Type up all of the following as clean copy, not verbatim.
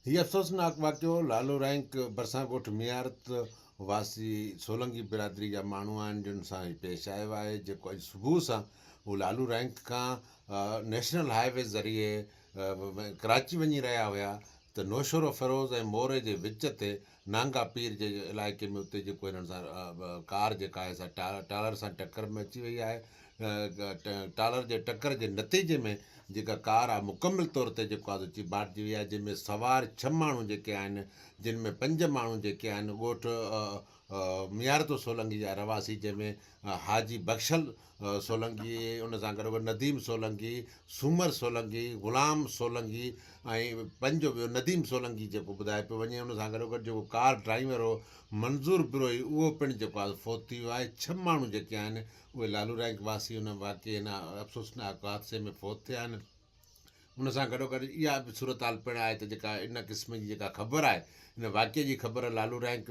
هي افسوسناڪ واقعو لالو رائنڪ ڀرسان ڳوٺ ميارت واسي سولنگي برادري جا ماڻهو آهن جن سان هي پيش آيو آهي جيڪو اڄ صبح سان هو لالو رائنڪ کان نيشنل هاء وي ذريعي ڪراچي وڃي رهيا هيا ته نوشهروفيروز ۽ موري جي وچ تي نانگا پير جي علائقي ۾ اتي جيڪو هنن سان ڪار جيڪا آهي سا ٽالر سان ٽڪر ۾ اچي وئي آهي ٽالر جي ٽڪر جي نتيجي ۾ جيڪا ڪار آهي مڪمل طور تي جيڪو آهي سو چيڀاٽجي وئي آهي جنهن ۾ سوار ڇهه ماڻهو جيڪي آهن جن ۾ پنج ماڻهو جيڪي آهن ڳوٺ ميارتو سولنگي جا رهواسي جنهن ۾ حاجي بخشل سولنگي ان سان گڏوگڏ نديم سولنگي، سومر سولنگي، غلام سولنگي ۽ پنجو ٻيو نديم سولنگي جيڪو ٻڌايو پيو وڃي ان سان گڏوگڏ جيڪو ڪار ڊرائيور هو منظور بروهي اهو پڻ جيڪو آهي فوت ٿي ويو آهي ڇهه ماڻهو جيڪي آهن اهي لالو رائنڪ واسي ان واقعي هن افسوسناڪ حادثي ۾ فوت ٿيا آهن. ان سان گڏوگڏ اها به صورتحال پڻ آهي ته جيڪا ان قسم جي جيڪا خبر آهي ان واقعي جي خبر لالو رينڪ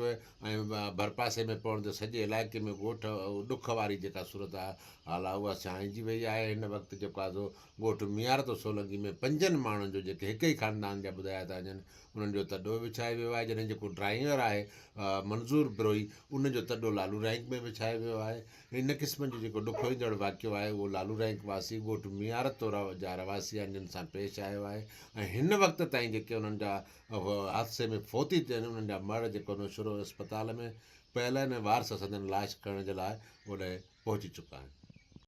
۽ ڀرپاسي ۾ پوڻ تي سڄي علائقي ۾ ڳوٺ ڏک واري جيڪا صورتحال آهي اها ڇانئجي وئي آهي هن وقت جيڪو آهي سو ڳوٺ ميارتو سولنگي ۾ پنجن ماڻهن جو جيڪي هڪ ئي خاندان جا ٻڌايا ٿا وڃن انهن جو تڏو وڇايو ويو آهي جڏهن جيڪو ڊرائيور آهي منظور بروهي ان جو تڏو لالو رينڪ ۾ وڇايو ويو آهي ان قسم جو جيڪو ڏکوئيندڙ واقعو آهي اهو لالو رينڪ واسي ڳوٺ ميارتورا جا رهواسي آهن جن سان پيش آيو آهي ۽ هن وقت تائين جيڪي انهن جا حادثي ۾ فوتي ٿيا آهن انهن جا مڙهه جيڪو نوشهرو اسپتال ۾ پيل آهن ۽ وارث سندن لاش کڻڻ جي لاء اوڏانهن پهچي چڪا آهن.